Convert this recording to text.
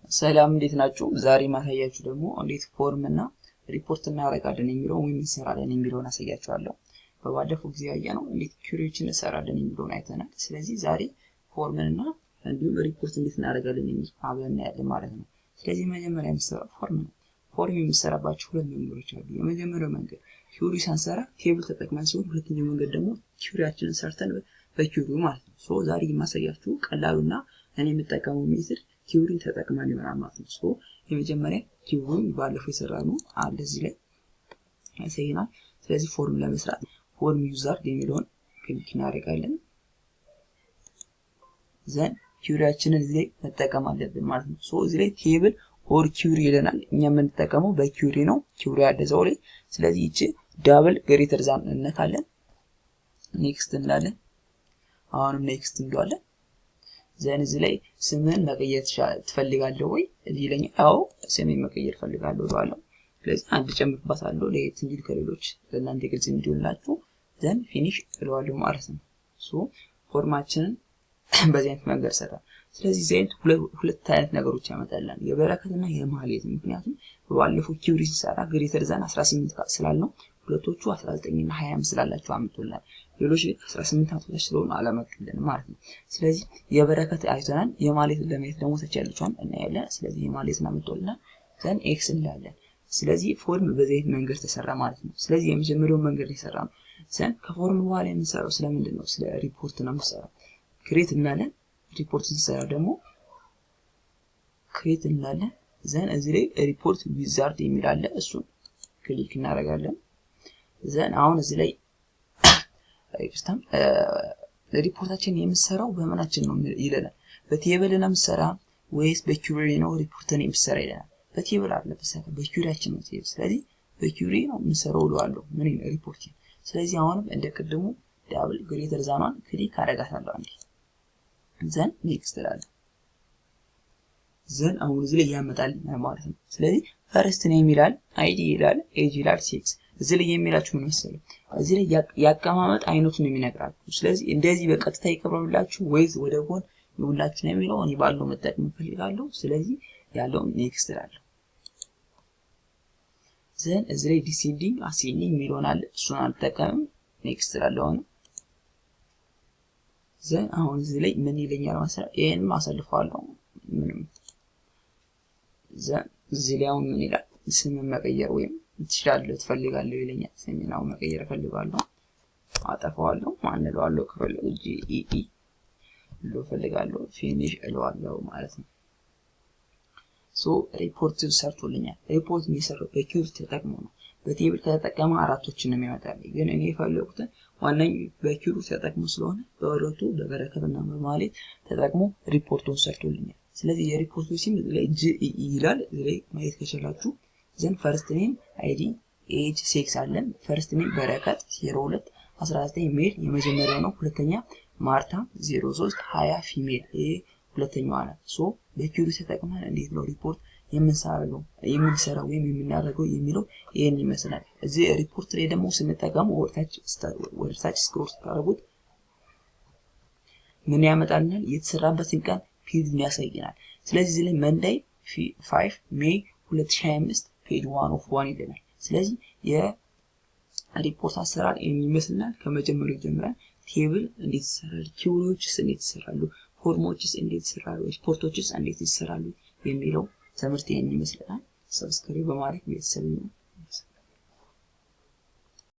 ሰላም እንዴት ናችሁ? ዛሬ ማሳያችሁ ደግሞ እንዴት form እና ሪፖርት እናደርጋለን የሚለውን ወይም እንሰራለን የሚለውን አሳያችኋለሁ። በባለፈው ጊዜ ያየነው እንዴት query ዎችን እንሰራለን የሚለውን አይተናል። ስለዚህ ዛሬ form ን እና እንዲሁም ሪፖርት እንዴት እናደርጋለን የሚል አብረን እናያለን ማለት ነው። ስለዚህ መጀመሪያ የምሰራው form ነው። Form የምሰራባቸው ሁለት መንገዶች አሉ። የመጀመሪያው መንገድ query ሳንሰራ table ተጠቅመን ሲሆን፣ ሁለተኛው መንገድ ደግሞ query ያችንን ሰርተን በ query ው ማለት ነው። So ዛሬ የማሳያችሁ ቀላሉና እኔ የምጠቀመው method query ን ተጠቅመን ይሆናል ማለት ነው። So የመጀመሪያ query ን ባለፈው የሰራነው አለ እዚህ ላይ ያሳየናል። ስለዚህ form ለመስራት form wizard የሚለውን click እናደርጋለን። Then query ያችንን እዚህ ላይ መጠቀም አለብን ማለት ነው። So እዚህ ላይ table or query ይለናል። እኛ የምንጠቀመው በ query ነው። Query ያለ እዛው ላይ። ስለዚህ ይቺ double greater than እነካለን። Next እንላለን። አሁንም next እንለዋለን። Then እዚህ ላይ ስምህን መቀየር ትፈልጋለህ ወይ ይለኛል። አዎ፣ ስሜን መቀየር እፈልጋለሁ እለዋለሁ። ስለዚህ አንድ ጨምርባታለሁ ለየት እንዲል ከሌሎች፣ ለእናንተ ግልጽ እንዲሆንላችሁ። Then finish እለዋለሁ ማለት ነው። So form ኣችንን በዚህ አይነት መንገድ ሰራ። ስለዚህ እዚህ አይነት ሁለት አይነት ነገሮች ያመጣልናል፣ የበረከትና የማህሌት። ምክንያቱም በባለፈው query ሲሰራ greater than 18 ስላልነው ሁለቶቹ 19 እና 20 ስላላቸው አምጥቶልናል። ሌሎች ግን 18 ዓመቶች ስለሆኑ አላመጡልንም ማለት ነው። ስለዚህ የበረከት አይተናል። የማህሌትን ለማየት ደግሞ ታች ያለችዋን እናያለን። ስለዚህ የማህሌትን አምጥቶልናል። Then X እንላለን። ስለዚህ form በዚህ አይነት መንገድ ተሰራ ማለት ነው። ስለዚህ የመጀመሪያውን መንገድ የሰራ ነው። Then ከ form በኋላ የምንሰራው ስለምንድን ነው? ስለ ሪፖርት ነው የምንሰራው። Create እንላለን። ሪፖርት ስንሰራ ደግሞ create እንላለን። Then እዚህ ላይ report wizard የሚል አለ። እሱን click እናደርጋለን። Then አሁን እዚህ ላይ፣ ይቅርታ፣ ሪፖርታችን የምንሰራው በምናችን ነው ይለናል። በ table ነው የምንሰራ ወይስ በ query ነው ሪፖርትን የምሰራ ይለናል። በ table አለ በሰራ በ query ያችን ነው table። ስለዚህ በ query ነው የምሰራው እለዋለሁ። ምን ሪፖርት። ስለዚህ አሁንም እንደ ቅድሙ double greater than ኗን click አደርጋታለሁ አንዴ። Then next እላለሁ። Then አሁን እዚህ ላይ ያመጣልኛል ማለት ነው። ስለዚህ first name ይላል፣ ID ይላል፣ age ይላል፣ sex። እዚህ ላይ የሚላችሁ ምን መሰለህ? እዚህ ላይ ያቀማመጥ አይነቱን ነው የሚነግራችሁ። ስለዚህ እንደዚህ በቀጥታ ይቀርብላችሁ ወይስ ወደ ጎን ይውላችሁ ነው የሚለው። እኔ ባለው መጠቀም እፈልጋለሁ። ስለዚህ ያለውን next እላለሁ። Then እዚህ ላይ descending፣ ascending የሚለውን አለ። እሱን አልጠቀምም። Next እላለሁ አሁን። Then አሁን እዚህ ላይ ምን ይለኛል መሰለህ? ይሄንም አሳልፈዋለሁ ምንም። Then እዚህ ላይ አሁን ምን ይላል? ስምን መቀየር ወይም ትችላለህ ትፈልጋለህ ይለኛል። ስሜን አሁን መቀየር እፈልጋለሁ። አጠፋዋለሁ። ማን እለዋለሁ? ከፈለጉ GEE ብሎ እፈልጋለሁ። Finish እለዋለሁ ማለት ነው። So ሪፖርት ሰርቶልኛል። ሪፖርት የሚሰራው በ query ተጠቅሞ ነው። በ table ከተጠቀመ አራቶችን ነው የሚያመጣልኝ። ግን እኔ የፈለኩትን ዋነኝ በ query ተጠቅሞ ስለሆነ በሁለቱ በበረከትና በማህሌት ተጠቅሞ ሪፖርቱን ሰርቶልኛል። ስለዚህ የሪፖርቱ ስም ላይ GE ይላል። እዚህ ላይ ማየት ከቻላችሁ። Then first name፣ ID፣ age፣ sex አለን። First name በረከት 02 19 male የመጀመሪያው ነው። ሁለተኛ ማርታ 03 20 female፣ ይሄ ሁለተኛዋ ናት። So በ query ተጠቅመን እንዴት ነው ሪፖርት የምንሰራው ወይም የምናደርገው የሚለው ይህን ይመስላል። እዚህ ሪፖርት ላይ ደግሞ ስንጠቀሙ ወደታች scroll ስታደርጉት ምን ያመጣልናል? የተሰራበትን ቀን page ኡን ያሳየናል። ስለዚህ እዚህ ላይ Monday 5 May 2025 page 1 of 1 ይለናል። ስለዚህ የሪፖርት አሰራር ይህን ይመስልናል። ከመጀመሪያው ጀምረን table እንዴት ይሰራል፣ query ዎችስ እንዴት ይሰራሉ፣ form ኦችስ እንዴት ይሰራሉ፣ ሪፖርቶችስ እንዴት ይሰራሉ የሚለው ትምህርት ይህን ይመስላል። Subscribe በማድረግ ቤተሰብ።